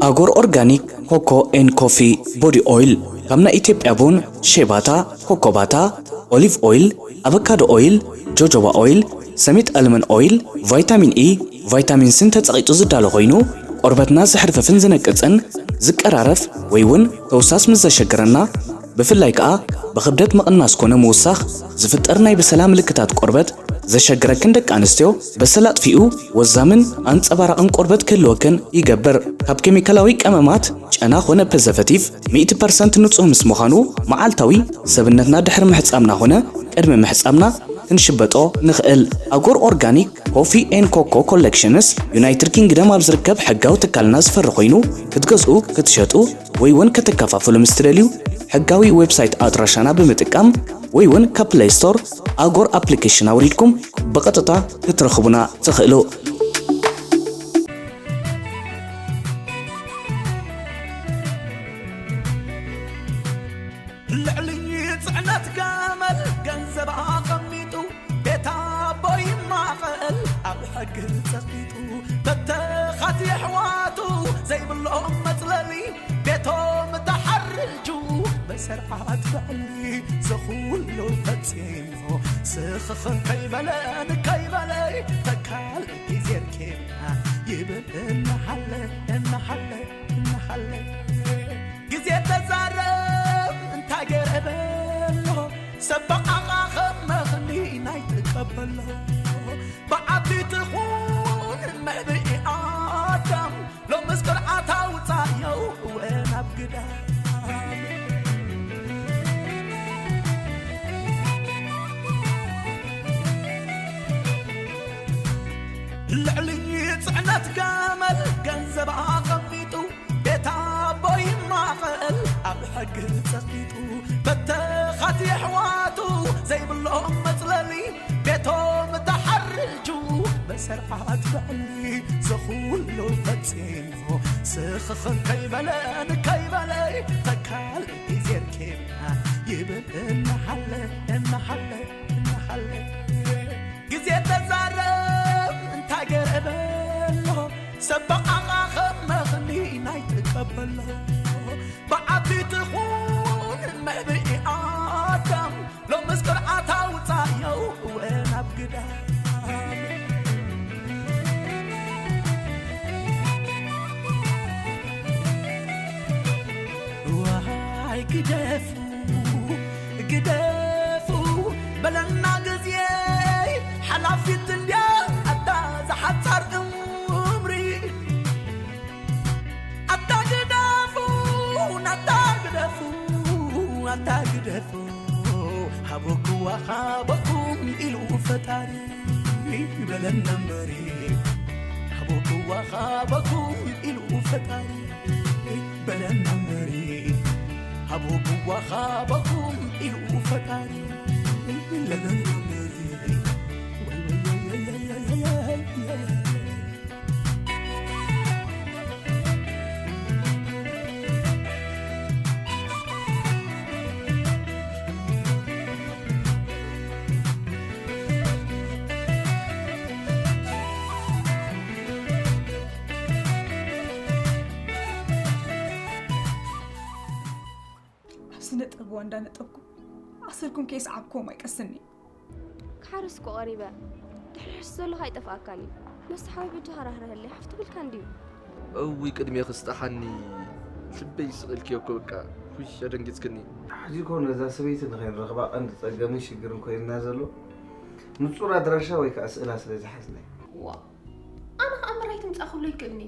ኣጎር ኦርጋኒክ ኮኮ ኤን ኮፊ ቦዲ ኦይል፣ ካብ ናይ ኢትዮጵያ ቡን፣ ሼባታ፣ ኮኮባታ፣ ኦሊቭ ኦይል፣ ኣቨካዶ ኦይል፣ ጆጆባ ኦይል፣ ሰሚት ኣልመን ኦይል፣ ቫይታሚን ኢ፣ ቫይታሚን ሲን ተጸቒጡ ዝዳሎ ኮይኑ፣ ቆርበትና ዘሕርፍፍን ዝነቅጽን ዝቀራረፍ ወይ እውን ተውሳስ ምስ ዘሸግረና፣ ብፍላይ ከኣ ብኽብደት ምቕናስ ኮነ ምውሳኽ ዝፍጠር ናይ በሰላ ምልክታት ቆርበት ዘሸግረክን ደቂ ኣንስትዮ፣ በሰላ ኣጥፊኡ ወዛምን ኣንጸባራቕን ቆርበት ክህልወክን ይገብር። ካብ ኬሚካላዊ ቀመማት፣ ጨና ኾነ ፕሪዘርቨቲቭ ሚእቲ ፐርሰንት ንጹህ ምስ ምዃኑ፣ መዓልታዊ ሰብነትና ድሕሪ ምሕጻብና ኾነ ቅድሚ ምሕጻብና ክንሽበጦ ንኽእል። ኣጎር ኦርጋኒክ ኮፊ ኤን ኮኮ ኮሌክሽንስ ዩናይትድ ኪንግደም ኣብ ዝርከብ ሕጋዊ ትካልና ዝፈሪ ኮይኑ፣ ክትገዝኡ፣ ክትሸጡ ወይ እውን ከተከፋፍሉ ምስ ትደልዩ፣ ሕጋዊ ዌብሳይት ኣድራሻና ብምጥቃም ወይ እውን ካብ ፕለይ ስቶር ኣጎር ኣፕሊኬሽን ኣውሪድኩም ብቐጥታ ክትረኽቡና ትኽእሉ። ልዕሊ ጽዕነት ገመል ገንዘብ ኣቐሚጡ ቤት ኣቦ ይማቐል ኣብ ሕጊ ጸቂጡ በተኻት የሕዋቱ ዘይብሎም መጽለሊ ቤቶም ተሓርጁ በሰርዓት ብዕሊ ዘኹሉ ፈጺሙ ስኽኽን ከይበለ ንከይበለ ተካል ጊዜር ኬና ይብል እናሓለ እናሓለ እናሓለ ግዜ ተዛረብ እንታይ ገይረ በሎ ሰብ በቓቓ ከም መኽኒ ናይ ትቀበሎ ብዓቢት ኹን መብኢ ኣዳም ሎምስ ቅርዓት ኣውፃዮ እወ ናብ ግዳም ልዕሊ ጽዕነት ገመል ገንዘብ ኣቐሚጡ ቤት ኣቦ ይማቐል ኣብ ሕጊ ጸቂጡ በተኻት የሕዋቱ ዘይብሎም መጽለሊ ቤቶም ተሓርጁ በሰርዓት ብዕሊ ዘኹሉ ፈጺሙ ስኽኽን ከይበለ ንከይበለ ተካል ጊዜር ኬና ይብል እናሓለ እናሓለ እናሓለ ግዜ ተዛረብ እንታይ ገይረ በሎ ሰብ በቓቓ ከም መኽኒ ናይ ትቀበሎ ብዓቢት ኹን መብኢ ኣዳም ሎምስ ቅርዓት ኣውፃዮ እወ ናብ ግዳም ዋይ ግደፉ ግደፉ በለና ግዜ ሓላፊት እንድያ ኣታ ዝሓፃር እምሪ ኣታ ግደፉ ኣታ ግደፉ ኣታ ግደፉ ሃበኩዋ ሃበኩም ኢሉ ፈጣሪ በለና እምበሪ ሃበኩዋ ሃበኩም ኢሉ ፈጣሪ በለና እምበሪ ሃበኩዋ ሃበኩም ኢሉ ፈጣሪ በለና እምበሪ ኣብ ስነ ጥበብ እዋ እንዳነጠብኩ ኣሰልኩም ከየስዓብክዎም ኣይቀስን'የ። ክሓርስ እኮ ቀሪበ። ድሕሪ ሕርሲ ዘሎ ከይጠፍኣካን እዩ። መስተ ሓወይ በጃኻ ራህርሀለይ ሓፍ ትብልካ እንድዩ። እውይ ቅድሜ ክስጣሓኒ ልበይ ስቕ ኢልክዮ እኮ በቃ። ውይ ኣደንጊጽክኒ። ሕጂ እኮ ነዛ ሰበይቲ ንኸይንረኽባ ቀንዲ ጸገምን ሽግርን ኮይንና ዘሎ ንጹር ኣድራሻ ወይ ከኣ ስእላ ስለ ዝሓዝና እዩ። ዋ ኣነ ከኣ ምራይ ትምጻእ ክብሎ ይክእልኒ።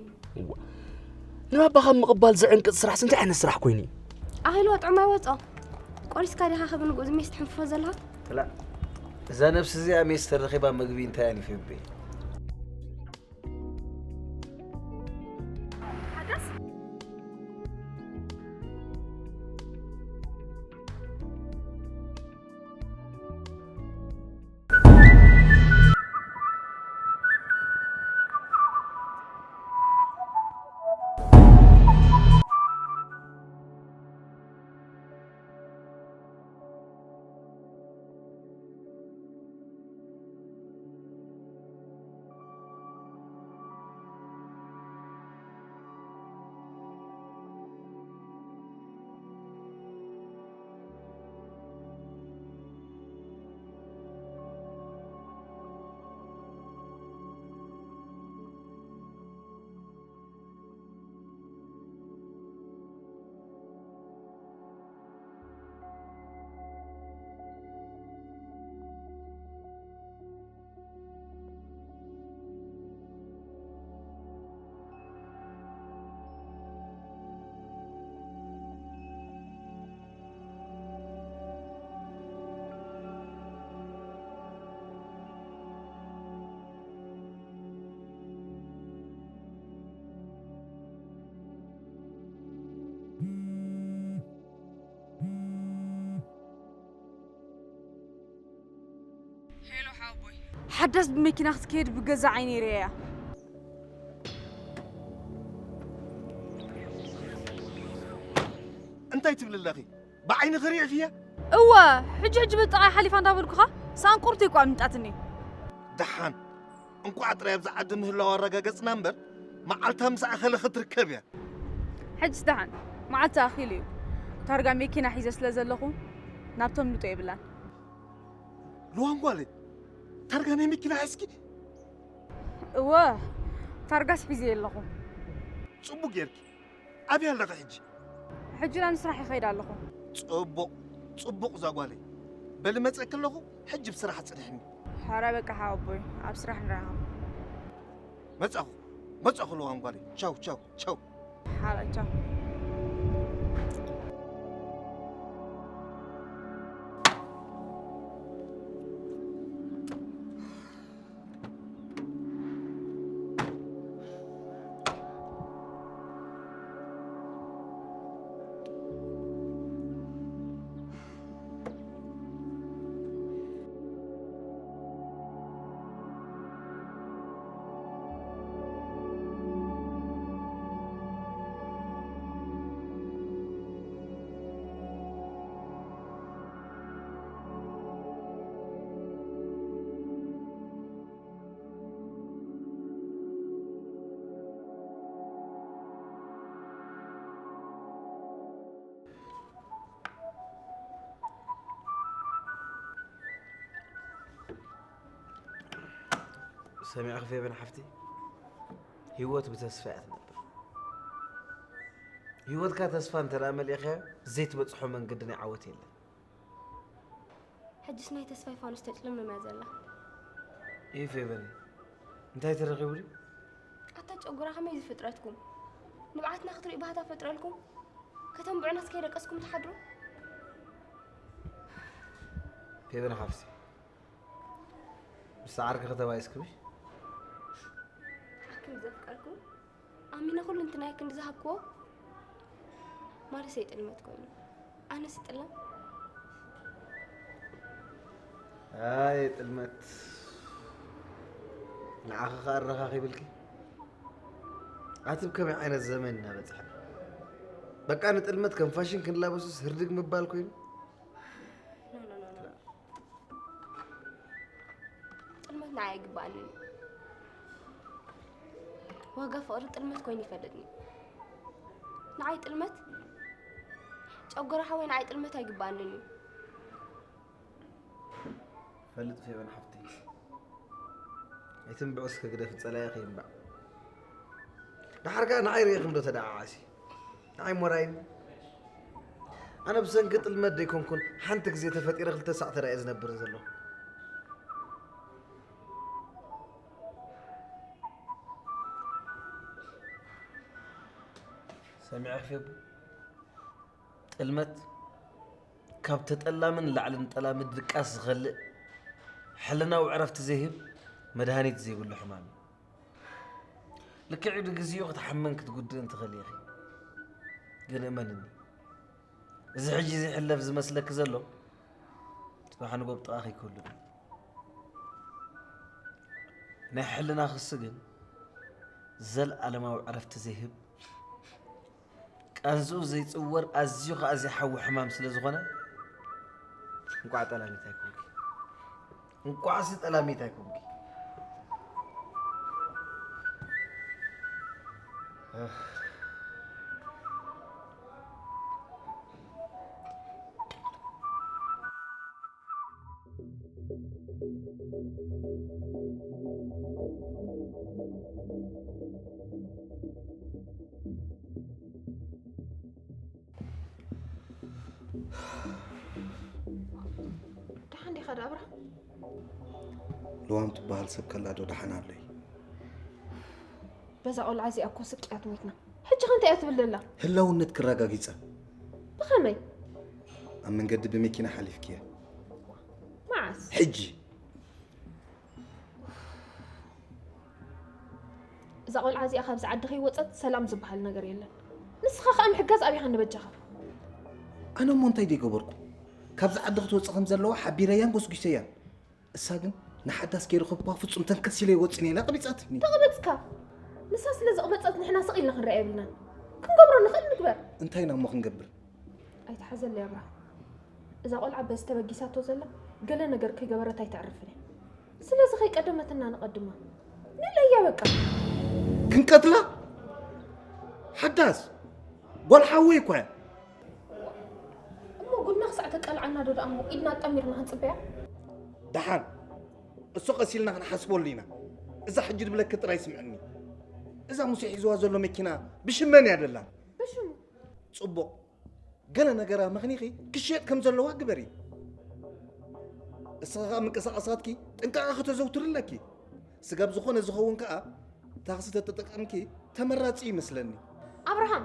ንባባ ካብ ምቕባል ዝዕንቅጽ ስራሕስ እንታይ ዓይነት ስራሕ ኮይኑ እዩ? ኣኺልዎ ጥዑም ኣይወጾ። ቆሪስካ ዲኻ ከብንጉ እዚ ሜስ ትሕንፍፎ ዘለኻ? ክላእ እዛ ነብሲ እዚኣ ሜስ ተረኺባ ምግቢ እንታይ ኣኒፈ ይበይ? ሄሎ ሓወቦይ። ሓዳስ ብመኪና ክትከይድ ብገዛ ዓይነይ ርእየያ። እንታይ ትብሊ ኣለኺ? ብዓይንኺ ርኢኽያ? እወ፣ ሕጂ ሕጂ ብጥቓይ ሓሊፋ እንዳበልኩኻ ሳንቁርቲ እኳ ኣምጣትኒ። ደሓን እንኳዕ ጥራይ ኣብዚ ዓዲ ምህላው ኣረጋገጽና እምበር መዓልታ ምስ ኣኸለ ክትርከብ እያ። ሕጅስ ደሓን መዓልቲ ኣኺሉ እዩ። ታርጋ መኪና ሒዘ ስለ ዘለኹ ናብቶም ልጦ የብላን። ልዋንጓለይ፣ ታርጋ ናይ መኪና ሒዝኪ? እወ፣ ታርጋስ ሒዘ ኣለኹ። ጽቡቅ ጌርኪ። ኣበይ ኣለኺ ሕጂ? ሕጂ ናብ ስራሕ ይኸይድ ኣለኹ። ጽቡቅ ጽቡቅ ዛጓለይ። በሊ መጸኪ ኣለኹ። ሕጂ ብስራሕ ጽንሕኒ። ሓራ በቃ ሓወቦይ፣ ኣብ ስራሕ ንራኸብ። መጻኹ መጻኹ ልዋንጓለይ። ቻው ቻው ቻው። ሓራ ቻው። ሰሚዕኺ ፌበን ሓፍቲ፣ ህይወት ብተስፋ እያ ትነብር። ህይወትካ ተስፋ እንተ ደኣ መሊእኻዮ፣ ዘይትበጽሖ መንገዲ ናይ ዓወት የለን። ሕጅስ ናይ ተስፋይ ፋኑስ ተጭልምም እያ ዘላ። ይህ ፌበን እንታይ ተረኺቡ ድዩ? ኣታ ጨጉራ ከመይ ዝፍጥረትኩም ንብዓትና ክትሪኡ ባህታ ፈጥረልኩም ከተንብዑናስ ከይደቀስኩም ትሓድሩ። ፌበን ሓፍቲ፣ ምስ ዓርኪ ከተባይስክምሽ? ኣክም ዘፍቀርኩም ኣሚነ ኩሉ እንትናይ ክንዲ ዝሃብክዎ ማለሰይ ጥልመት ኮይኑ ኣነስ ጥለም ኣይ ጥልመት ንዓኺ ከኣ ኣረኻኺብልኪ። ኣቲ ብ ከመይ ዓይነት ዘመን ኢና በጻሕና? በቃ ንጥልመት ከም ፋሽን ክንላበሶስ ህርድግ ምባል ኮይኑ። ጥልመት ንዓይ ኣይግባኣንን እዩ። ዋጋ ፍቕሪ ጥልመት ኮይኑ ይፈልጥኒ። ንዓይ ጥልመት ጨጎራ ሓወይ ንዓይ ጥልመት ኣይግባኣንን እዩ። ፈልጥ ፌበን ሓፍተይ ኣይትንብዕ እስከ ግደፊ ጸላኢ ከይንባዕ። ደሓር ከኣ ንዓይ ርኢኽም ዶ ተደዓዓሲ? ንዓይ ሞራይኒ ኣነ ብሰንኪ ጥልመት ደይኮንኩን ሓንቲ ግዜ ተፈጢረ ክልተ ሳዕ ተራእየ ዝነብርን ዘለኹ። ሰሚዐ ክፌቡ ጥልመት ካብ ተጠላሚ ንላዕሊ ንጠላሚ ድቃስ ዝኸልእ ሕልናዊ ዕረፍቲ ዘይህብ መድሃኒት ዘይብሉ ሕማም እዩ። ልክዕ እዩ፣ ንግዜኡ ክትሓምን ክትጉድእን ትኽእሊ ኢኺ። ግን እመንኒ፣ እዚ ሕጂ ዝሕለፍ ዝመስለኪ ዘሎ፣ ጽባሕ ንጎ ኣብ ጥቓኺ ክህሉ እዩ። ናይ ሕልና ክሲ ግን ዘለኣለማዊ ዕረፍቲ ዘይህብ፣ ቃንዝኡ ዘይጽወር፣ ኣዝዩ ኸኣ ዘይሓዊ ሕማም ስለ ዝኾነ፣ እንቋዕ ጠላሚት ኣይኮንኪ። እንቋዕሲ ጠላሚት ኣይኮንኪ። ደሓን ዲኻ ዶ ኣብርሃም? ልዋም ትበሃል ሰብ ከላ ዶ ደሓን ኣሎ እዩ? በዛ ቆልዓ እዚኣ እኮ ስቅ እያ ትሞትና። ሕጂ ከ እንታይ እያ ትብል ዘላ? ህላውነት ክረጋጊጸ። ብኸመይ? ኣብ መንገዲ ብመኪና ሓሊፍክያ። መዓስ? ሕጂ። እዛ ቆልዓ እዚኣ ካብዚ ዓዲ ከይወፀት ሰላም ዝበሃል ነገር የለን። ንስኻ ከዓ ምሕጋዝ ኣቢኻ ንበጃኻ። ኣነ እሞ እንታይ ደይገበርኩ? ካብዚ ዓዲ ክትወፅእ ከም ዘለዋ ሓቢረያን ጎስጒሰያን። እሳ ግን ንሓዳስ ከይረኸብኳ ፍጹም ተንከስ ኢለ ይወጽን ኢላ ቀቢጻትኒ። ተቐበጽካ። ንሳ ስለ ዘቕበጸት ንሕና ስቕ ኢልና ክንረኣ የብልናን። ክንገብሮ ንኽእል ንግበር። እንታይ ኢና እሞ ክንገብር? ኣይትሓዘለይ ኣብርሃም። እዛ ቆልዓ በዚ ተበጊሳቶ ዘላ ገለ ነገር ከይገበረት ኣይተዕርፍን እያ። ስለዚ ከይቀደመትና ንቐድማ። ንለያ በቃ። ክንቀትላ? ሓዳስ ጓል ሓወይ እኳ እያ። እሞ ጉድና ክሳዕ ተቃልዓና ዶ ደኣ እሞ ኢድና ኣጣሚርና ክንጽበያ? ደሓን እሱ ቀስ ኢልና ክንሓስበሉ ኢና። እዛ ሕጂ ድብለኪ ጥራይ ስምዕኒ። እዛ ሙሴ ሒዝዋ ዘሎ መኪና ብሽም መን እያ ደላ? ብሽሙ። ጽቡቕ። ገለ ነገራ መኽኒኺ ክሽየጥ ከም ዘለዋ ግበሪ። እስኻ ከኣ ምንቅስቓሳትኪ ጥንቃቐ ከተዘውትሪ ኣለኪ። ስጋብ ዝኾነ ዝኸውን ከኣ ታክሲ ተተጠቀምኪ ተመራጺ ይመስለኒ። ኣብርሃም፣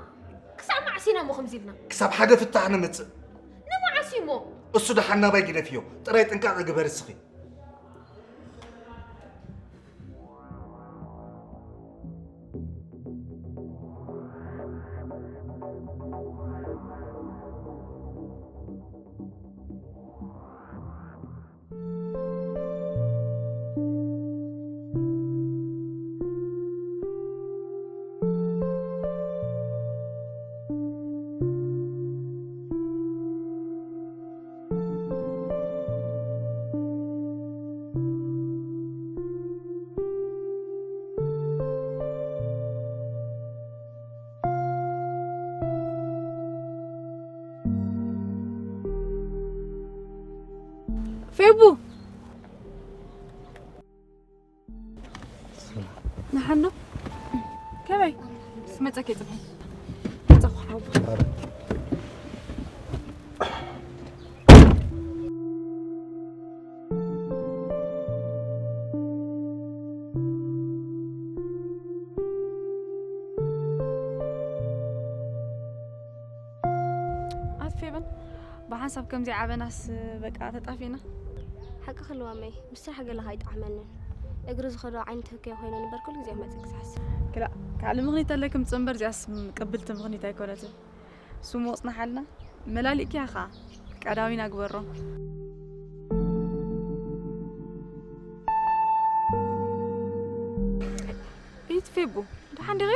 ክሳብ መዓስ ኢና እሞ ከምዚ ኢልና? ክሳብ ሓደ ፍታሕ ንምጽእ። ንመዓስ እዩ እሞ? እሱ ደሓን ናባይ ግደፍዮ፣ ጥራይ ጥንቃቐ ግበሪ እስኺ። ፌቡ ንሓኖ ከመይ ስመፀ ከይፅብሐ መፀኹ ሓቡ ኣትፌበን ብሓንሳብ ከምዚ ዓበናስ በቃ ተጣፊና ሓቂ ክልዋመይ ምስ ስራሕ ገለ ኣይጠዓመንን እግሪ ዝኸዶ ዓይነት ህከይ ኮይነ ንበር ኩሉ ግዜ መፅእ ክሳሕስ ክላ ካልእ ምኽኒት ኣለክም ፅንበር እዚኣስ ቅብልቲ ምኽኒት ኣይኮነትን ስሙ ወፅናሓልና መላሊእኪያ ኸዓ ቀዳሚና ግበሮ ኢት ፌቡ ደሓን ዲኺ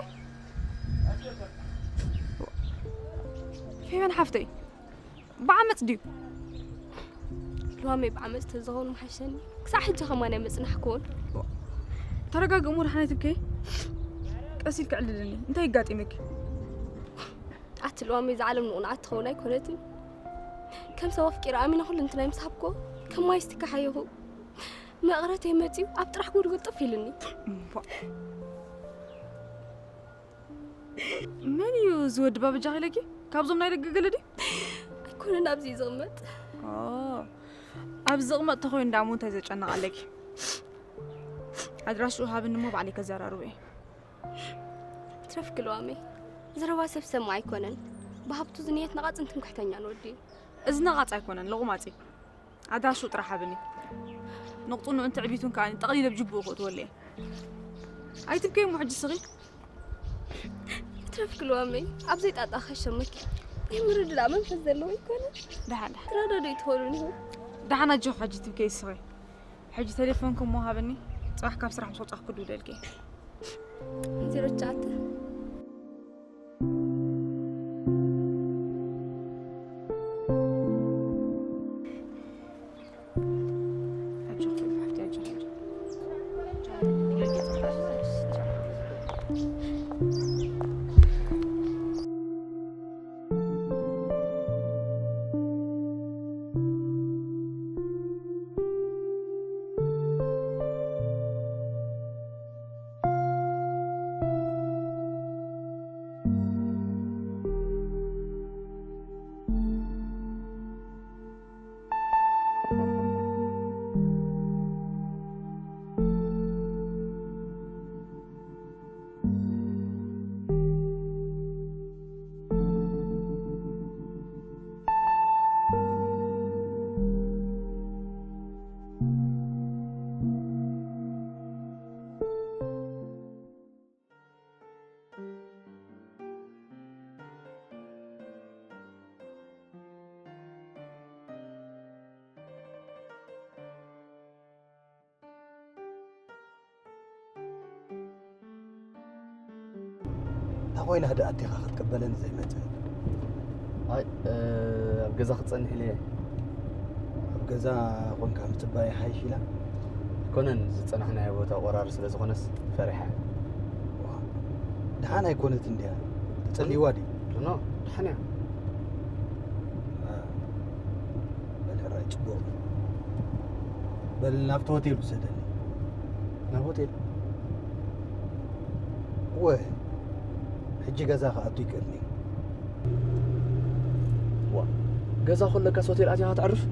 ፌበን ሓፍተይ ብዓመፅ ድዩ ልዋመይ ብዓመፅ ተዝኸውን ምሓሸኒ ክሳዕ ሕጂ ከማን ኣይመፅናሕክዎን ተረጋግእ እሞ ደሓን ኣይትብከይ ቀስ ኢልክ ዕልልኒ እንታይ ይጋጢምክ ኣቲ ልዋመይ እዛ ዓለም ንቑንዓት ትኸውን ኣይኮነትን ከም ሰብ ኣፍቂረ ኣሚነ ኩሉ እንትናይ ምስ ሃብኮ ከም ማይ ስትካሓየኹ መቕረተይ መፅዩ ኣብ ጥራሕ ጉድጉድ ጥፍ ኢልኒ መን እዩ እዚ ወዲ ባበጃ ኢለኪ? ካብዞም ናይ ደገ ገለ ድዩ? ኣይኮነን ኣብዚ እዩ ዝቕመጥ። ኦ፣ ኣብዚ ዝቕመጥ ተኾይኑ ደኣ እሞ እንታይ ዘጨንቕ ኣለኪ? ኣድራሽኡ ሃብኒ እሞ ባዕለይ ከዘራርቦ እየ። ትረፍኪ ልዋመይ። ዘረባ ሰብ ዝሰምዕ ኣይኮነን። ብሃብቱ ዝንየት ነቓጽን ትምክሕተኛን ወዲ እዩ። እዚ ነቓጽ ኣይኮነን፣ ለቑማጽ እዩ። ኣድራሽኡ ጥራሕ ሃብኒ። ንቕጽንኡን ትዕቢቱን ከኣ ጠቕሊለ ብጅቡኡ ክእትወሉ እየ። ኣይትብከይ እሞ ሕጂ ስኺ። ትረፍኪ ልዋመይ፣ ኣብ ዘይጣጣ ከሸመኪ። የምሪ ድኣ መንፈስ ዘለዎ ኣይኮነን። ደሓን፣ ደሓን። ትረዳድኡ ትኾኑን ኢኹም። ደሓን ኣጆኺ ሕጂ ትብከይ ስኺ። ሕጂ ተሌፎንኪ እሞ ሃብኒ። ጽባሕ ካብ ስራሕ ምስ ወጻኹ ክድውለልኪ እየ። ዜሮ ትሽዓተ። ኣኾይና ደኣ ኣዴኻ ክትቅበለኒ ዘይመጸ? ኣይ፣ እ፣ ኣብ ገዛ ክትጸንሕ ኢለ እየ። ኣብ ገዛ ኾንካ ምጽባይ ሓይሽ ኢላ? ኣይኮነን፣ ዝጸናሕናዮ ቦታ ቆራሪ ስለ ዝኾነስ ፈሪሓ። ዋ፣ ደሓን ኣይኮነትን ድያ? ተጸሊዋ ድዩ? ኖ፣ ደሓን እያ። እ፣ በል ሕራይ ጽቡቕ። በል ናብቲ ሆቴል ውሰደኒ። ናብ ሆቴል? እወ፣ ሕጂ ገዛ ክኣቱ ይክእልኒ። ዋ፣ ገዛ ከለካስ ሆቴል ኣቲኻ ተዕርፍ?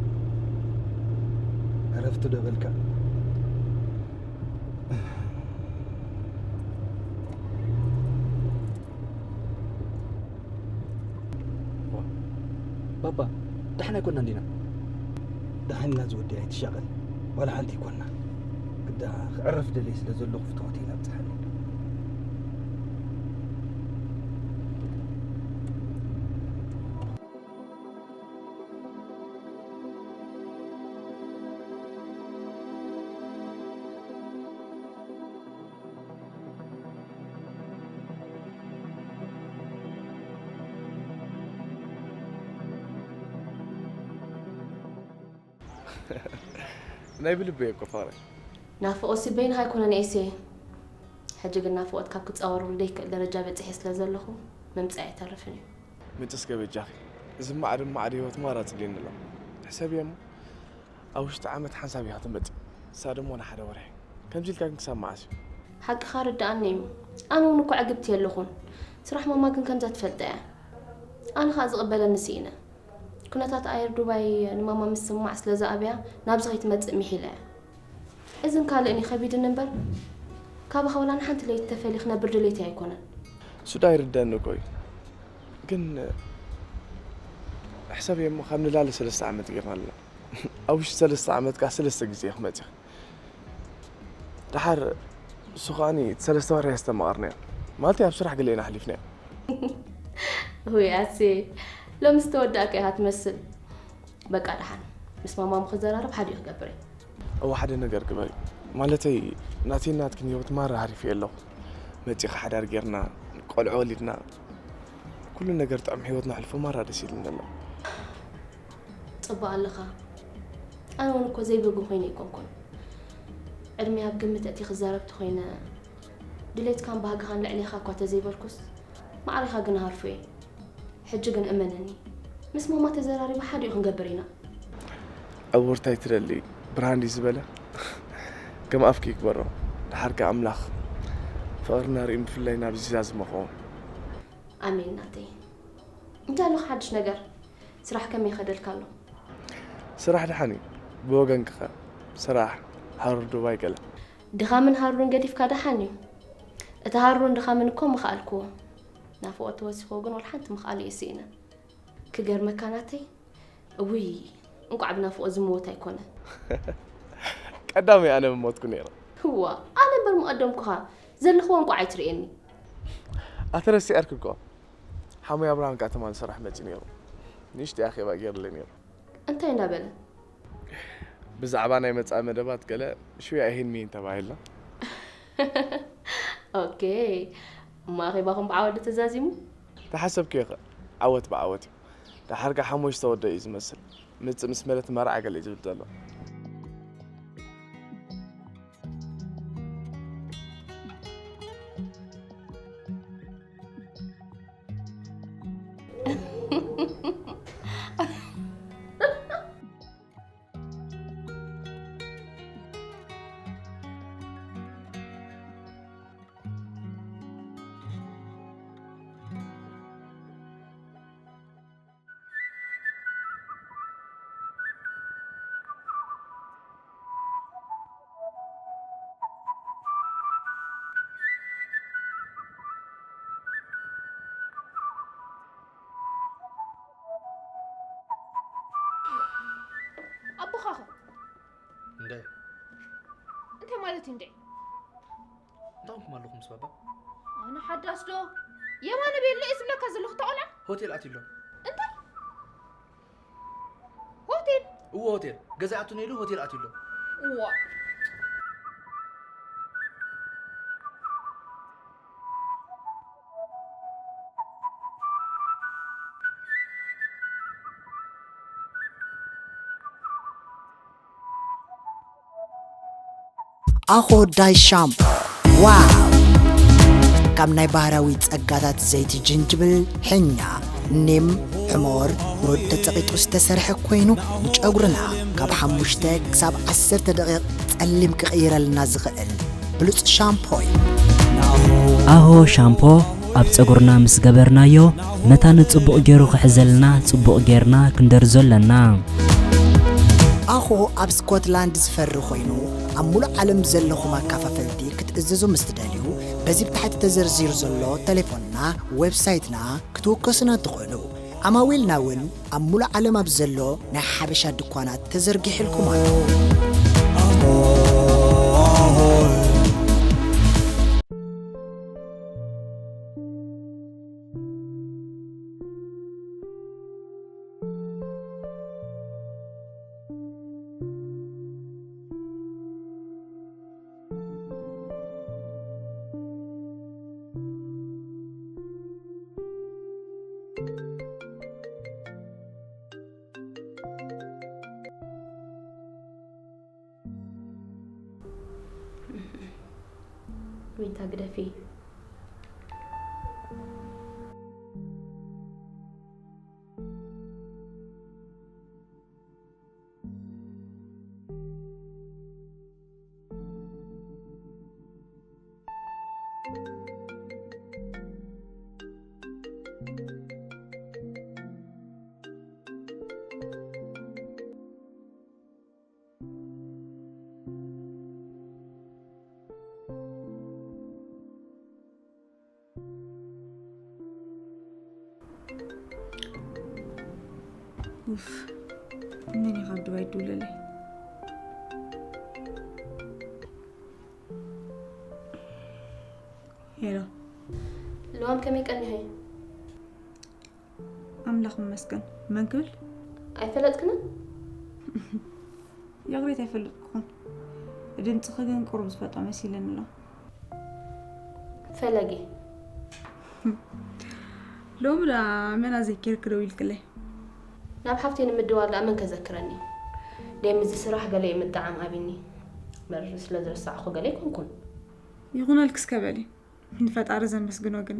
ዕረፍቲ ዶ በልካ? ዋ፣ ባባ፣ ደሓን ኣይኮናን ዲና? ደሓን ኢና ዝወዲ፣ ኣይትሻቐል። ዋላ ሓንቲ ኣይኮና። ግዳ ክዕርፍ ደልየ ስለ ዘለኹ ፍትወት ኢና ብጽሓኒ። ናይ ብልቢ እየ እኮ ፍቕረይ። ናፍቖትሲ በይንኻ ኣይኮነን ኤሴ። ሕጂ ግን ናፍቖት ካብ ክጻወረሉ ዘይክእል ደረጃ በጺሐ ስለ ዘለኹ፣ ምምጻእ ኣይተርፍን እዩ። ምጭስ ገበጃኺ። እዚ ማዕድ ማዕድ ህይወት ማራ ጽልየኒ ኣሎ። ሕሰብዮ እሞ፣ ኣብ ውሽጢ ዓመት ሓንሳብ ኢኻ ትመጽእ። ንሳ ደሞ ንሓደ ወርሒ። ከምዚ ኢልካ ግን ክሳብ መዓስ እዩ? ሓቅኻ ርድኣኒ እዩ። ኣነ እውን እኮ ዕግብቲ የለኹን። ስራሕ ማማ ግን ከምዛ ትፈልጣ እያ። ኣነ ኸኣ ዝቕበለኒ ስኢነ። ኩነታት ኣየር ዱባይ ንማማ ምስማዕ ስለ ዝኣብያ ናብዚ ከይትመጽእ ምሒለ እያ። እዝን ካልእን እዩ ከቢድኒ እምበር፣ ካባኻ ወላ ንሓንቲ ለይቲ ተፈልየ ክነብር ድሌተይ ኣይኮነን። እሱ ዳ ይርደኣኒ እኮ እዩ። ግን ሕሰብዮ እሞ ካብ ንላለ ሰለስተ ዓመት ጌርና ኣለና። ኣብ ውሽጢ ሰለስተ ዓመት ከኣ ሰለስተ ግዜ ኢኺ መጺኺ። ደሓር እሱ ከኣኒ እቲ ሰለስተ ወርሒ እያ ዝተማቐርናዮ። ማለተይ ኣብ ስራሕ ገለ ኢና ኣሕሊፍናዮ። ውይ ኣሴ፣ ሎሚ ዝተወዳእካ ኢኻ ትመስል። በቃ ደሓን፣ ምስ ማማ ክዘራረብ ሓዲኡ ክገብር እየ። እወ፣ ሓደ ነገር ግበሪ። ማለተይ፣ ናተይን ናትክን ህይወት ማራ ሃሪፈዮ ኣለኹ። መጺኻ ሓዳር ጌርና፣ ቆልዑ ወሊድና፣ ኩሉ ነገር ጥዑም ህይወት ነሕልፎ ማራ ደስ ኢሉኒ ኣሎ። ጽቡቕ ኣለኻ። ኣነ እውን እኮ ዘይብህጊ ኮይነ ኣይኮንኩን። ዕድመይ ኣብ ግምት ኣእቲኺ ክዛረብ ተኾይነ፣ ድሌትካን ባህግኻን ልዕሌኻ እኳ ተዘይበልኩስ፣ ማዕሬኻ ግን እሃርፎ እየ። ሕጂ ግን እመነኒ፣ ምስ ማማ ተዘራሪበ ሓዲኡ ክንገብር ኢና። ዕውርታ ኣይትደሊ፣ ብርሃን ድዩ ዝበለ? ከም ኣፍኪ ይግበሮ። ደሓር ከኣ ኣምላኽ ፍቕርና ርእዩ ብፍላይ ናብዚ ዛዝሞ ክኸውን። ኣሜን ናተይ። እንታይ ኣለኻ ሓድሽ ነገር? ስራሕ ከመይ ይኸደልካ ኣሎ? ስራሕ ደሓን እዩ። ብወገንኪ ኸ? ስራሕ፣ ሃሩር ዱባይ ገለ? ድኻምን ሃሩርን ገዲፍካ ደሓን እዩ። እቲ ሃሩርን ድኻምን እኮ ምኸኣልክዎ። ናፍቖት ተወሲኽዎ ግን ወላ ሓንቲ ምኽኣል እየ ስኢነ። ክገርመካ ናተይ፣ እውይ፣ እንቋዕ ብናፍቖት ዝምወት ኣይኮነ። ቀዳመይ ኣነ ምሞትኩ ነይረ። እዋ፣ ኣነ እምበር ምቐደምኩኻ፣ ዘለኽዎ እንቋዕ ኣይትርእየኒ። ኣተረሲዐርኪ እኮ። ሓሙይ ኣብርሃም ከኣ ትማሊ ስራሕ መጺኡ ነይሩ። ንእሽተይ ኣኼባ ገይሩለይ ነይሩ። እንታይ እንዳበለ? ብዛዕባ ናይ መጻኢ መደባት ገለ ሽውያ ይሄን ሚን ተባሂልና። ኦኬ። እሞ ኣኼባኹም ብዓወት ዶ ተዛዚሙ? ተሓሰብክዮ ኸ? ዓወት ብዓወት እዩ። ደሓር ከኣ ሓሙሽተ ወዶ እዩ ዝመስል። ምጽእ ምስ መለት መርዓ ገለ እዩ ዝብል ዘሎ። ኣቦኻኸ? እንደ እንታይ ማለት እዩ እንደ? እንታይ ኮንኩም ኣለኹም ምስ ባባ? ኣነ ሓዳስ ዶ? የማነ ቤሎ እየ ዝብለካ ዘለኹ፣ እታ ቆልዓ። ሆቴል ኣትዩ ኣሎ። እንታይ? ሆቴል? እዎ፣ ሆቴል። ገዛ ይኣቱ ነይሩ፣ ሆቴል ኣትዩ ኣሎ። እዋ። ኣኾ ዳይ ሻምፖ፣ ዋው! ካብ ናይ ባህራዊ ጸጋታት ዘይቲ ጅንጅብል፣ ሕኛ፣ ኒም፣ ሕሞር፣ ሩድ ተጸቒጡ ዝተሰርሐ ኮይኑ፣ ንጨጉርና ካብ ሓሙሽተ ክሳብ ዓሰርተ ደቂቕ ጸሊም ክቕይረልና ዝኽእል ብሉጽ ሻምፖ እዩ። ኣሆ ሻምፖ ኣብ ጸጉርና ምስ ገበርናዮ፣ መታን ጽቡቕ ገይሩ ክሕዘልና ጽቡቕ ጌርና ክንደርዞ ኣለና። ኣኾ ኣብ ስኮትላንድ ዝፈሪ ኮይኑ፣ ኣብ ሙሉእ ዓለም ዘለኹም ኣካፋፈልቲ ክትእዘዙ ምስ ትደልዩ፣ በዚ ብታሕቲ ተዘርዚሩ ዘሎ ተሌፎንና፣ ዌብሳይትና ክትውከሱና ትኽእሉ። ዓማዊልና እውን ኣብ ሙሉእ ዓለም ኣብ ዘሎ ናይ ሓበሻ ድኳናት ተዘርጊሕልኩም ኣሎ። ዊንታ ግደፊ። ኡፍ፣ መን እዩ ካብ ዱባይ ድውለለይ? ሄሎ። ልዋም፣ ከመይ ቀኒኺ? ኣምላኽ ይመስገን። መን ክብል? ኣይፈለጥክንን? ይቕሬታ፣ ኣይፈለጥኩኹን። ድምፅኺ ግን ቁሩብ ዝፈልጦ መሲለኒ ኣሎ። ፈለጊ። ሎሚ ደኣ መን ኣዘኪርኪ ደው ኢልክለይ? ናብ ሓፍተይ ንምድዋል ደኣ መን ከዘክረኒ? ደይ ምስዚ ስራሕ ገለ እዩ ምጥዓም ኣቢኒ። እምበር ስለ ዝረሳዕኹ ገለ ኣይኮንኩን። ይኹነልኪ እስከ በሊ። ንፈጣሪ ዘመስግኖ ግን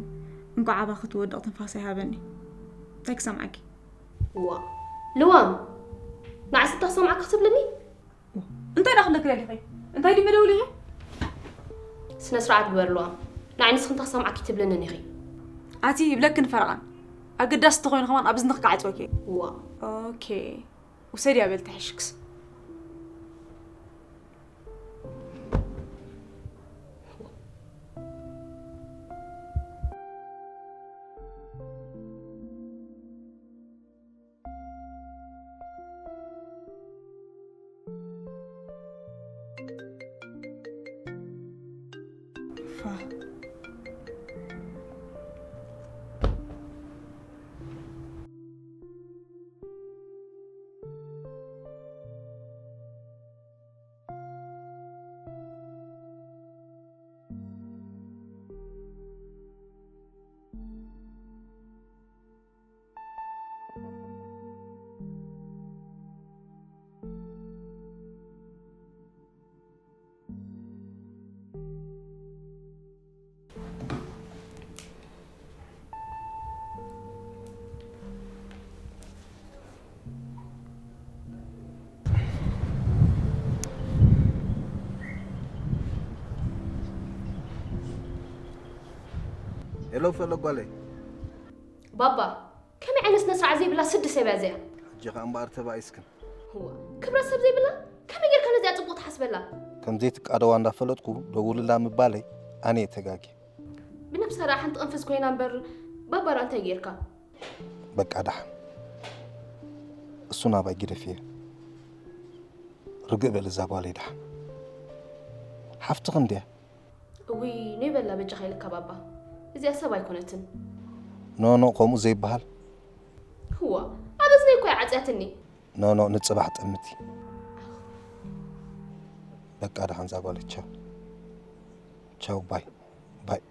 እንኳዕ ኣባኺ ትወድቕ ትንፋስ ኣይሃበኒ። እንታይ ክሰምዓኪ? ዋ፣ ልዋም! ንዓይ ስንታ ክሰምዓኪ ክትብልኒ? እንታይ ደኣ ክብለኪ ደሊኺ? እንታይ ድዩ መደውሊኺ? ስነ ስርዓት ግበር ልዋም። ንዓይ ንስኺ እንታይ ክሰምዓኪ ትብልንን ኢኺ? ኣቲ ይብለክን ፈረቓን። ኣገዳሲ እንተኾይኑ ከማን ኣብ እዝንኺ ክዓጽወኪ እየ። ዋ። ኦኬ። ውሰድያ በል ተሕሽክስ። ፋ። ሄሎ፣ ፈለግ ጓለይ። ባባ፣ ከመይ ዓይነት ስነ ስርዓት ዘይብላ ስዲ ሰብ እያ እዚኣ? ሕጂ ኸኣ እምበኣር ተባኢስክን። እዋ፣ ክብረት ሰብ ዘይብላ፣ ከመይ ጌርካ ነዚኣ ጽቡቕ ትሓስበላ? ከም ዘይትቃደዋ እንዳፈለጥኩ ደውልላ ምባለይ ኣነ እየ ተጋግየ። ብነብሳ ደኣ ሓንቲ ቅንፍዝ ኮይና እምበር፣ ባባ ደኣ እንታይ ጌርካ? በቃ ደሓን። እሱ ናባይ ግደፍዮ። ርግእ በል እዛ ጓለይ ደሓን። ሓፍትኺ እንድያ። እውይ፣ ኖይ በላ በጃኻ ኢለካ ባባ። እዚኣ ሰብ ኣይኮነትን። ኖ፣ ኖ፣ ከምኡ ዘይበሃል። እዋ፣ ኣብ እዝነይ እኮ እያ ዓጽያትኒ። ኖ፣ ኖ፣ ንጽባሕ ጠምቲ። በቃ ደሓን እዛ ጓለይ፣ ቻው። ቻው፣ ባይ፣ ባይ።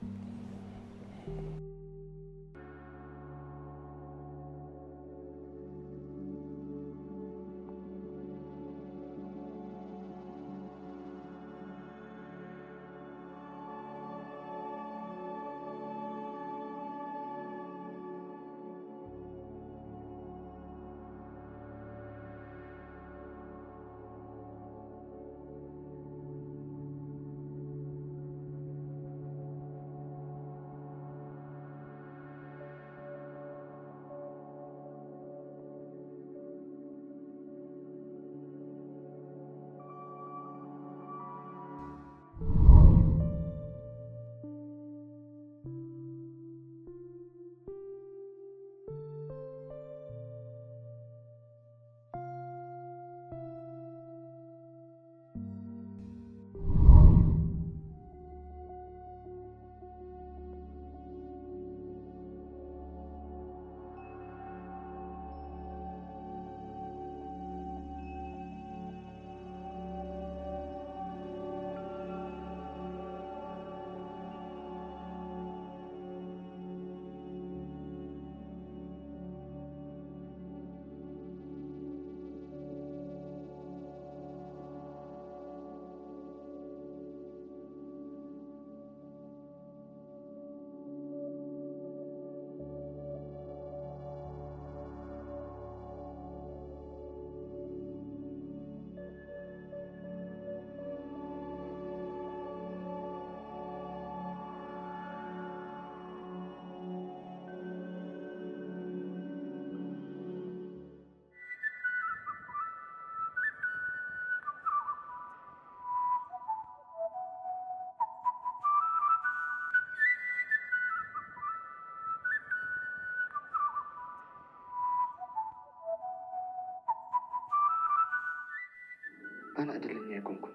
ዕድለኛ ኣይኮንኩን።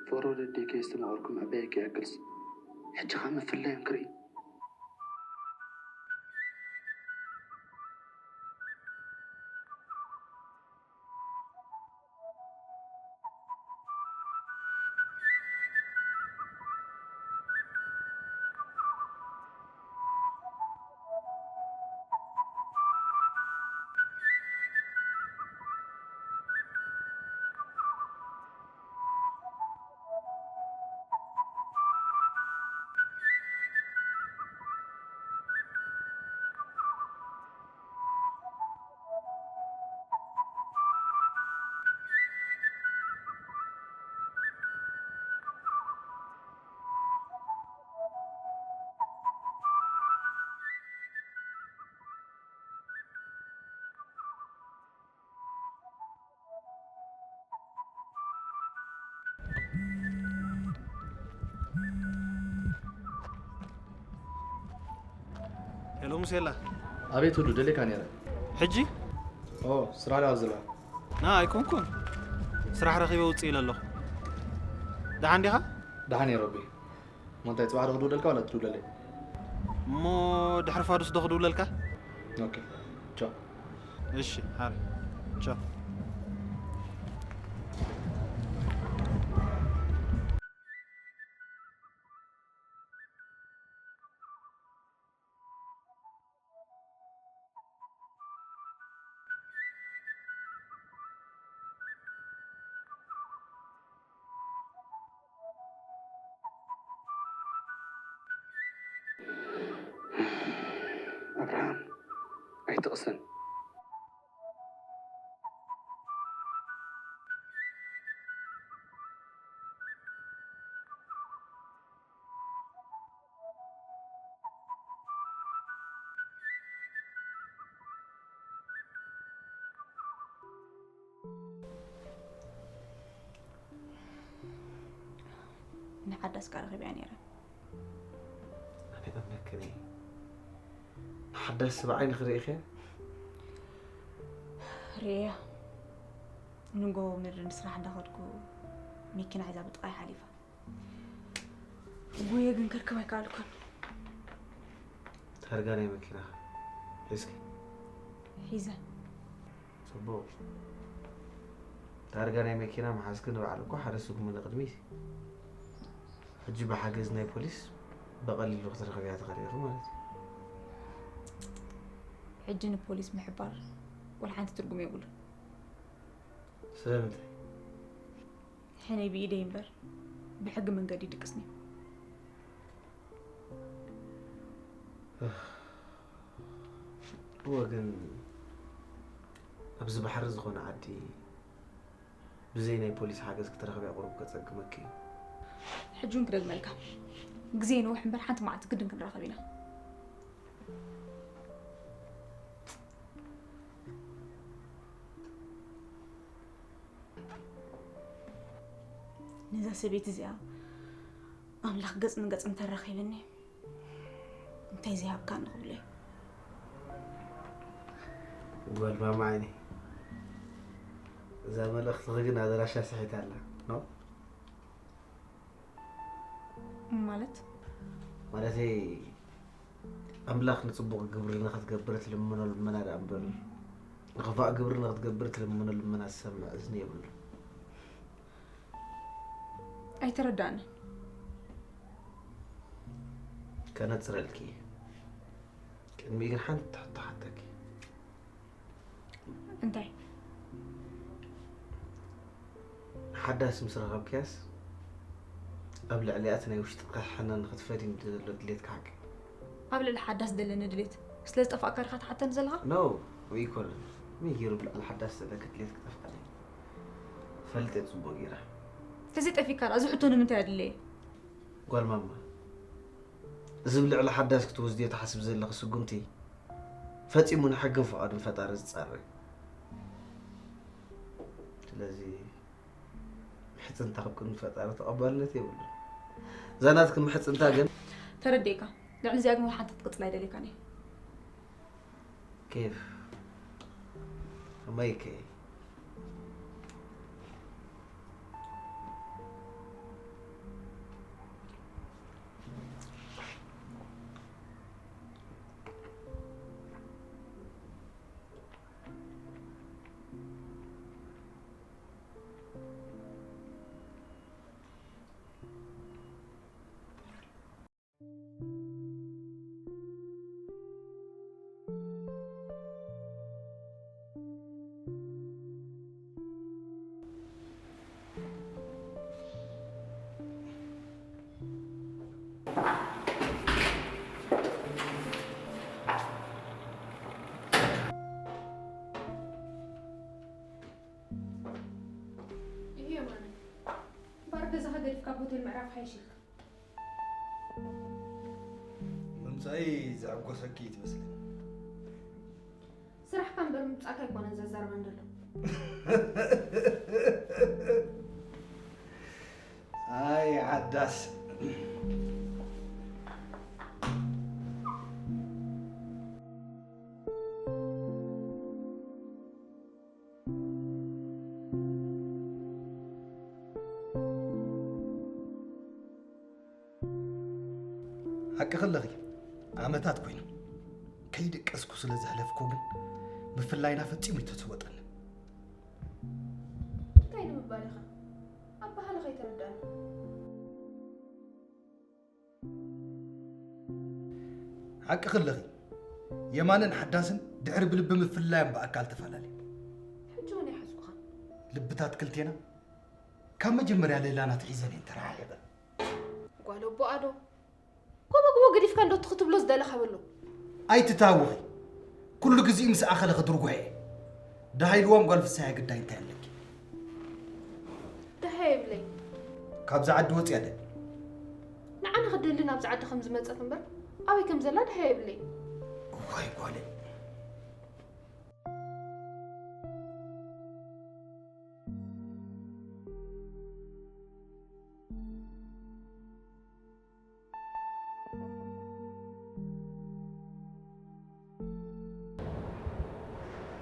ፍቕሪ ወለደይ ከየስተማቐርኩ ምዕባየይ ከይኣክልስ፣ ሕጂ ኸኣ ምፍላዮም ክርኢ። ሄሎ ሙሴላ። ኣቤት ውዱ፣ ደሌካ ነይረ። ሕጂ? ኦ፣ ስራሕ ዶ ኣብ ዘለኻ? ና፣ ኣይኮንኩን። ስራሕ ረኺበ ውፅእ ኢለ ኣለኹ። ደሓን ዲኻ? ደሓን እየ ረቢ። እሞ እንታይ፣ ጽባሕ ዶ ክድውለልካ ዋላ ትድውለለይ? እሞ ድሕሪ ፋዱስ ዶ ክድውለልካ? ኦኬ። ቻው። እሺ፣ ሃሪ። ቻው። ኣብርሃም፣ ኣይትቕሰን። ንሓዳስ ከኣ ረኺበያ ነይረ። ኣነ እምነክን እየ። ንሓዳስ ብዓይንኺ ርኢኽያ? ርእየያ። ንጎ ምድሪ ንስራሕ እንዳኸድኩ መኪና ሒዛ ብጥቓይ ሓሊፋ። ጉየ ግን ከርክብ ኣይከኣልኩን። ታርጋ ናይ መኪናኻ ሒዝኪ? ሒዘ። ጽቡቕ። ታርጋ ናይ መኪና ምሓዝኪ ንባዕሉ እኮ ሓደ ስጉሚ ንቕድሚት እዩ። ሕጂ ብሓገዝ ናይ ፖሊስ ብቐሊሉ ክትረኽብያ ትኽእሊ ኢኺ ማለት እዩ። ሕጂ ንፖሊስ ምሕባር ወላ ሓንቲ ትርጉም የብሉን። ስለምንታይ? ሕነይ ብኢደይ እምበር ብሕጊ መንገዲ ድቅስኒ። እወ፣ ግን ኣብዚ ባሕሪ ዝኾነ ዓዲ ብዘይ ናይ ፖሊስ ሓገዝ ክትረኽብያ ቁሩብ ከጸግመኪ እዩ። ሕጂ እውን ክደግመልካ፣ ግዜ ነውሕ እምበር ሓንቲ መዓልቲ ግድን ክንራኸብ ኢና። ነዛ ሰበይቲ እዚኣ ኣምላኽ ገጽ ንገጽ እንተራኺብኒ እንታይ ዘይሃብካኒ ክብሎ እዩ። ጓል ማማ ዓይነይ፣ እዛ መልእኽትኺ ግን ኣድራሻ ስሒታ ኣላ። ኖ? ማለት? ማለተይ፣ ኣምላኽ ንጽቡቕ ግብሪ ንኽትገብር ትልምኖ ልመና ደኣ እምበር፣ ንኽፋእ ግብሪ ንኽትገብር ትልምኖ ልመና ዝሰምዕ እዝኒ የብሉን። ኣይተረዳእንን። ከነጽረልኪ እየ። ቅድሚኡ ግን ሓንቲ ሕቶ ሓተኪ። እንታይ? ሓዳስ ምስ ረኸብክያስ ኣብ ልዕሊኣ እቲ ናይ ውሽጥኺ ሕነ ንኽትፈድዪ ዘሎ ድሌትኪ ሓቂ? ኣብ ልዕሊ ሓዳስ ዘለኒ ድሌት ስለ ዝጠፋእካ ዲኻ ትሓተኒ ዘለኻ? ኖ፣ ኣይኮነን። መን ገይሩ ኣብ ልዕሊ ሓዳስ ዘለኪ ድሌት ክጠፍኣለይ? ፈልጠ ጽቡቕ ገይረ። ተዘይጠፊእካ ደኣ እዚ ሕቶ ንምንታይ ኣድለየ? ጓል ማማ፣ እዚ ብልዕሊ ሓዳስ ክትወስድዮ ትሓስብ ዘለኺ ስጉምቲ ፈጺሙ ንሕግን ፍቓድን ፈጣሪ ዝጻረር እዩ። ስለዚ ምሕጽንታ ኣብ ቅድሚ ፈጣሪ ተቐባልነት የብሉን። እዛ ናትኪ ምሕጽንታ ግን ተረዲእካ። ልዕሊ እዚኣ ግን ወላ ሓንቲ ክትቅጽል ኣይደልየካን እየ። ኬፍ ከመይከ? ኣብ ሆቴል ምዕራፍ ሓይሽ ኢልካ። ምምጻይ ዘዕጎሰኪ ትመስለኒ። ስራሕካ እምበር ምምጻእካ ኣይኮነን ዘዛርበን ዘሎ። ኣይ ሓዳስ። ሓቂ ከለኺ ዓመታት ኮይኖም ከይደቀስኩ ስለ ዘሕለፍኩ ግን ምፍላይና ፈጺሙ ኣይተሰወጠንን። እንታይ ንምባል ኢኻ? ኣበሃህላ ከይተረዳእና። ሓቂ ከለኺ የማነን ሓዳስን ድሕሪ ብልቢ ምፍላዮም ብኣካል ተፈላለዩ። ሕጂ እውን ኣይሓዝኩኻን። ልብታት ክልቴና ካብ መጀመርያ ሌላና ትሒዘን እየን ተረሓሒቐን። ጓል ኣቦኣ ዶ? ጎቦ ጎቦ ገዲፍካ እንዶ ትኽ ትብሎ ዝደለኻ በሎ። ኣይትታወኺ። ኩሉ ግዜኡ ምስ ኣኸለ ክድርጉሐ እየ። ደሃይ ኢልዎም ጓል ፍስሃየ ግዳይ እንታይ ኣለኪ? ደሃይ የብለይ። ካብዛ ዓዲ ወፅያ ደ? ንዓና ክደሊ ናብዛ ዓዲ ከም ዝመፀት እምበር ኣበይ ከም ዘላ ደሃይ የብለይ። እዋይ ጓለይ።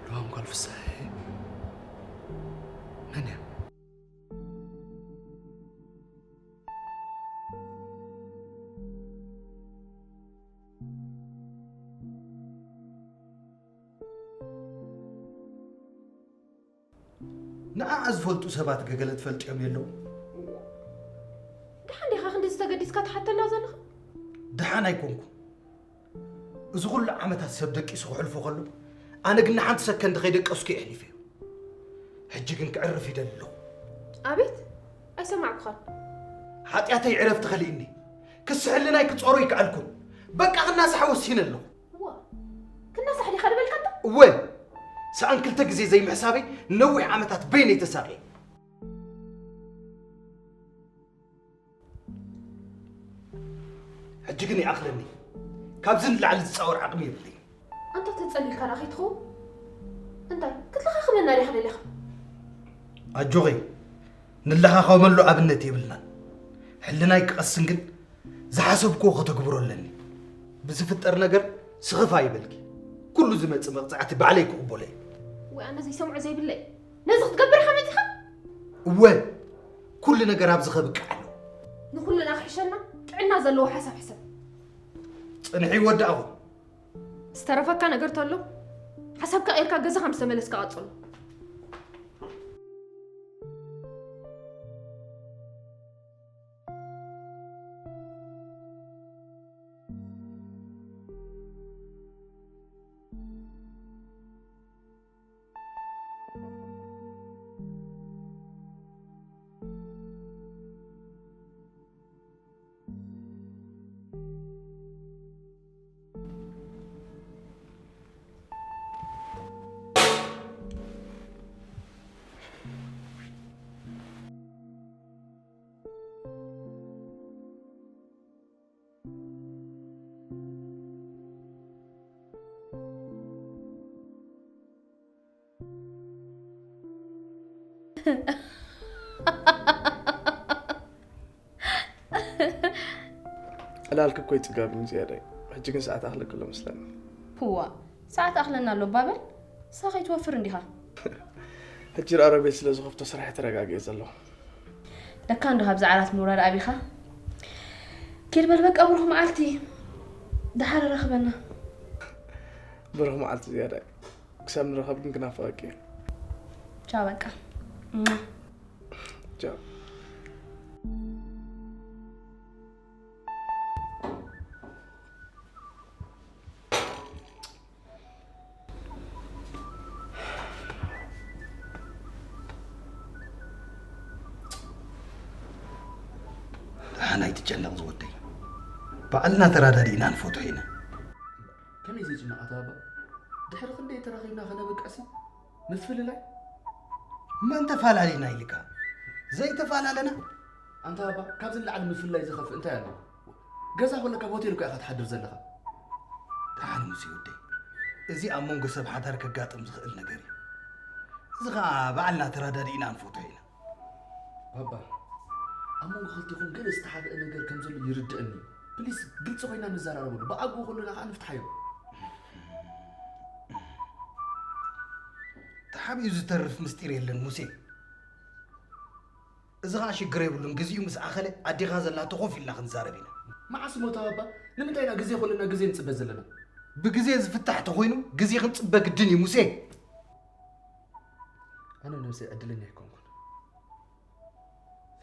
ሉዋም ጓል ፍስሃየ መን እያ? ንዓኣ ዝፈልጡ ሰባት ገገለ ትፈልጥዮም የለዉ? ደሓን ዲኻ ክንድዚ ተገዲስካ ትሓተና ዘለኻ? ደሓን ኣይኮንኩ። እዚ ኩሉ ዓመታት ሰብ ደቂሱ ክሕልፎ ከሎ ኣነ ግን ንሓንቲ ሰከንድ ከይደቀስኩ እየ ኣሕሊፈዮ። ሕጂ ግን ክዕርፍ ይደሊ ኣለኹ። ኣቤት? ኣይሰማዕኩኻን። ሓጢኣተይ ዕረፍቲ ከሊእኒ። ክሲ ሕልናይ ክጾሮ ይከኣልኩን። በቃ ክናሳሕ ወሲነ ኣለኹ። እዋ፣ ክናሳሕ ዲኻ ዝበልካቶ? እወ፣ ሰኣን ክልተ ግዜ ዘይምሕሳበይ ነዊሕ ዓመታት በይነይ ተሳቕየ። ሕጂ ግን ይኣኽለኒ። ካብዚ ንላዕሊ ዝጻወር ዓቕሚ የብለይን። ኣንታ ተጸሊልካ ደኣ ከይትኸውን? እንታይ ክትለኻኽመና ዲኻ ደሊኻ? ኣጆኺ፣ ንለኻኸመሉ ኣብነት የብልናን። ሕልናይ ክቐስን ግን ዝሓሰብክዎ ከተግብሮ ኣለኒ። ብዝፍጠር ነገር ስኽፍ ኣይበልኪ። ኩሉ ዝመጽእ መቕጻዕቲ ባዕለይ ክቕበሎ እየ። ወይ ኣነ ዘይሰምዖ ዘይብለይ። ነዚ ክትገብር ኢኻ መጺኻ? እወ፣ ኩሉ ነገር ኣብዚ ከብቅዕ ኣለዎ። ንኹልና ክሕሸና ጥዕና ዘለዎ ሓሳብ ሕሰብ። ጽንሒ ይወዳእኹ። ዝተረፈካ ነገር ተሎ ሓሳብካ ቀይርካ ገዛኻ ምስ ተመለስካ ቀጽሎ። ዕላልኪ እኮ ይጽጋብ እዩ ዝያዳይ። ሕጂ ግን ሰዓት ኣኽለኪ ኣሎ መስለኒ። ፕዋ፣ ሰዓት ኣኽለና ኣሎ እባ በል። ንስኻ ከይትወፍር እንዲኻ። ሕጂ ደኣ ረቤት ስለ ዝኸፍቶ ስራሕ ተረጋጊኤ ዘለኹ። ለካ እንዶ ካብዚ ዓራት ምውራድ ኣቢኻ። ኪድ በል በቃ ብሩኽ መዓልቲ። ደሓር ረኽበና። ብሩኽ መዓልቲ ዝያዳይ። ክሳብ ንራኸብ ግን ክናፍቐኪ እየ። ቻው በቃ። ቻው። ደሓን ኣይትጨነቕ ዝወደይ። ባዕልና ተራዳዲእና ንፈትሖ ኢና። ከመይ ዘይጭነቕ ኣቶ ባባ? ድሕሪ ክንደይ ተራኺብና ከነብቅዕሲ? ምፍልላይ? መን ተፈላለና ኢልካ? ዘይተፈላለና? ኣንታ ባባ፣ ካብዚ ንላዕሊ ምፍልላይ ዝኸፍእ እንታይ ኣሎ? ገዛ ኮለካ ኣብ ሆቴል እኮ ኢኻ ትሓድር ዘለኻ። ደሓን ሙሴ ወደይ፣ እዚ ኣብ መንጎ ሰብ ሓዳር ከጋጥም ዝኽእል ነገር እዩ። እዚ ኸኣ ባዕልና ተረዳዲእና ንፈትሖ ኢና። ባባ፣ ኣብ መንጎ ክልቴኹም ገለ ዝተሓብአ ነገር ከም ዘሎ ይርድእኒ። ፕሊስ፣ ግልጺ ኮይና ንዘራረበሉ። ብኣግኡ ከሎና ከኣ ንፍትሓዮ። ተሓቢኡ ዝተርፍ ምስጢር የለን ሙሴ። እዚ ኸኣ ሽግር የብሉን። ግዜኡ ምስ ኣኸለ ኣዴኻ ዘላቶ ኮፍ ኢልና ክንዛረብ ኢና። መዓስ እሞ ተባባ? ንምንታይ ኢና ግዜ ኮለና ግዜ ንጽበ ዘለና? ብግዜ ዝፍታሕ ተኾይኑ ግዜ ክንጽበ ግድን እዩ ሙሴ። ኣነ ነብሰይ ዕድለኛ ኣይኮንኩን።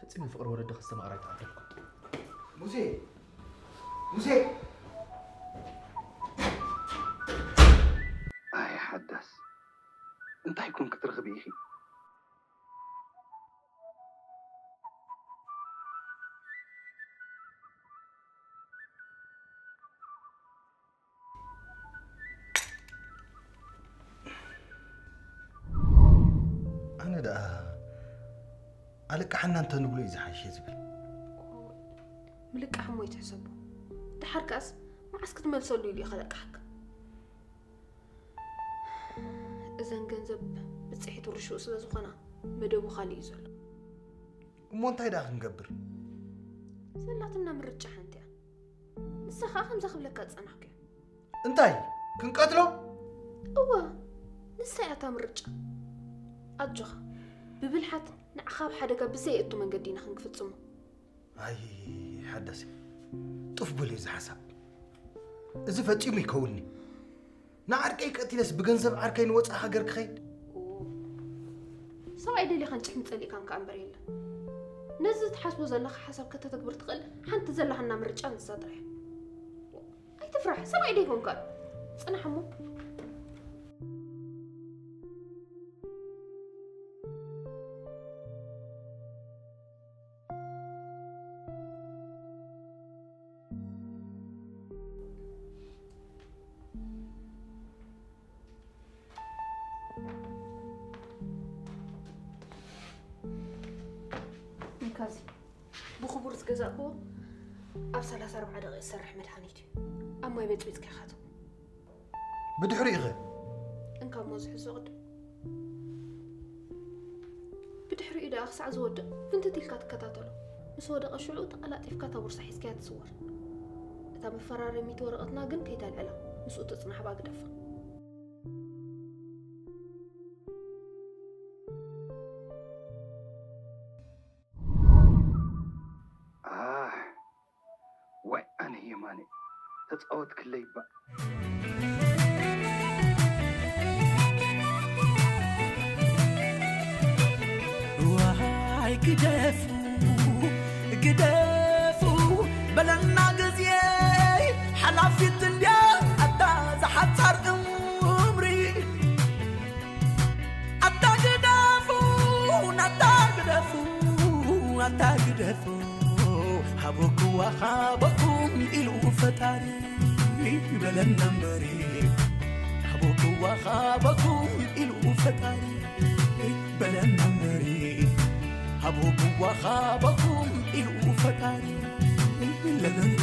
ፈጺመ ፍቕሪ ወለዲ ከስተማቕር ኣይተቐበልኩን። ሙሴ! ሙሴ! ኣይ ሓዳስ፣ እንታይ ኮን ክትረኽቢ ኢኺ? ኣነ ደኣ ኣልቃሕና እንተ ንብሎ እዩ ዝሓሸ ዝብል። ምልቃሕ እሞ ይትሕሰቦ። ደሓር ከኣስ መዓስ ክትመልሰሉ ኢሉ እዩ ከለቅሓካ። እዘን ገንዘብ ብጽሒት ርሹእ ስለ ዝኾና መደቡ ካልእ እዩ ዘሎ። እሞ እንታይ ደኣ ክንገብር? ዘላትና ምርጫ ሓንቲ እያ። ንሳ ኸኣ ከምዛ ክብለካ ዝጸናሕኩ እያ። እንታይ? ክንቀትሎ? እወ፣ ንሳ እያ እታ ምርጫ። ኣጆኻ፣ ብብልሓት ንዓኻ ኣብ ሓደጋ ብዘየእቱ መንገዲ ኢና ክንክፍጽሞ። ኣይ ሓዳስ፣ ጡፍ በልዮ እዚ ሓሳብ። እዚ ፈጺሙ ይከውንኒ። ንዓርከይ ቀቲለስ ብገንዘብ ዓርከይ ንወጻኢ ሃገር ክኸይድ? ሰብኣይ ደሊኻን ጭሕሚ ጸሊእካን ከኣ እምበር የለን። ነዚ ትሓስቦ ዘለኻ ሓሳብ ከተተግብር ትኽእል ሓንቲ ዘለሃና ምርጫ ንሳ ጥራሕ እያ። ኣይትፍራሕ፣ ሰብኣይ ደይኮንካን። ጽናሕ እሞ። እንካዚ ብኽቡር ዝገዛእክዎ ኣብ ሰላሳ ኣርብዓ ደቂቕ ዝሰርሕ መድሃኒት እዩ። ኣብ ማይ በጽቢጽካ ኢኻ ትህቦ። ብድሕሪኡ ኸ? እንካ እሞ ዝሕዞ ቅድም። ብድሕሪኡ ደኣ ክሳዕ ዝወድቕ ፍንትት ኢልካ ትከታተሎ። ምስ ወደቐ ሽዑ ተቐላጢፍካ እታ ቦርሳ ሒዝካያ ትስወር። እታ መፈራረሚት ወረቐትና ግን ከይተልዕላ፣ ምስኡ ትጽናሕ ብኣ ግደፋ። ኣሕ፣ ዋይ ኣነ የማነ፣ ተጻወትክለይ እባ። ዋይ ግደፉ፣ ግደፉ በለና ግዜ፣ ሓላፊት እንድያ ኣታ ዝሓጻር እምሪ። ኣታ ግደፉ፣ ኣታ ግደፉ፣ ኣታ ግደፉ፣ ሃበክዋ ሃበኩም ኢሉ ፈጣሪ በለና እምበሪ። ሃበክዋ ሃበኩም ኢሉ ፈጣሪ በለና እምበሪ። ሃበክዋ ሃበኩም ኢሉ ፈጣሪ በለና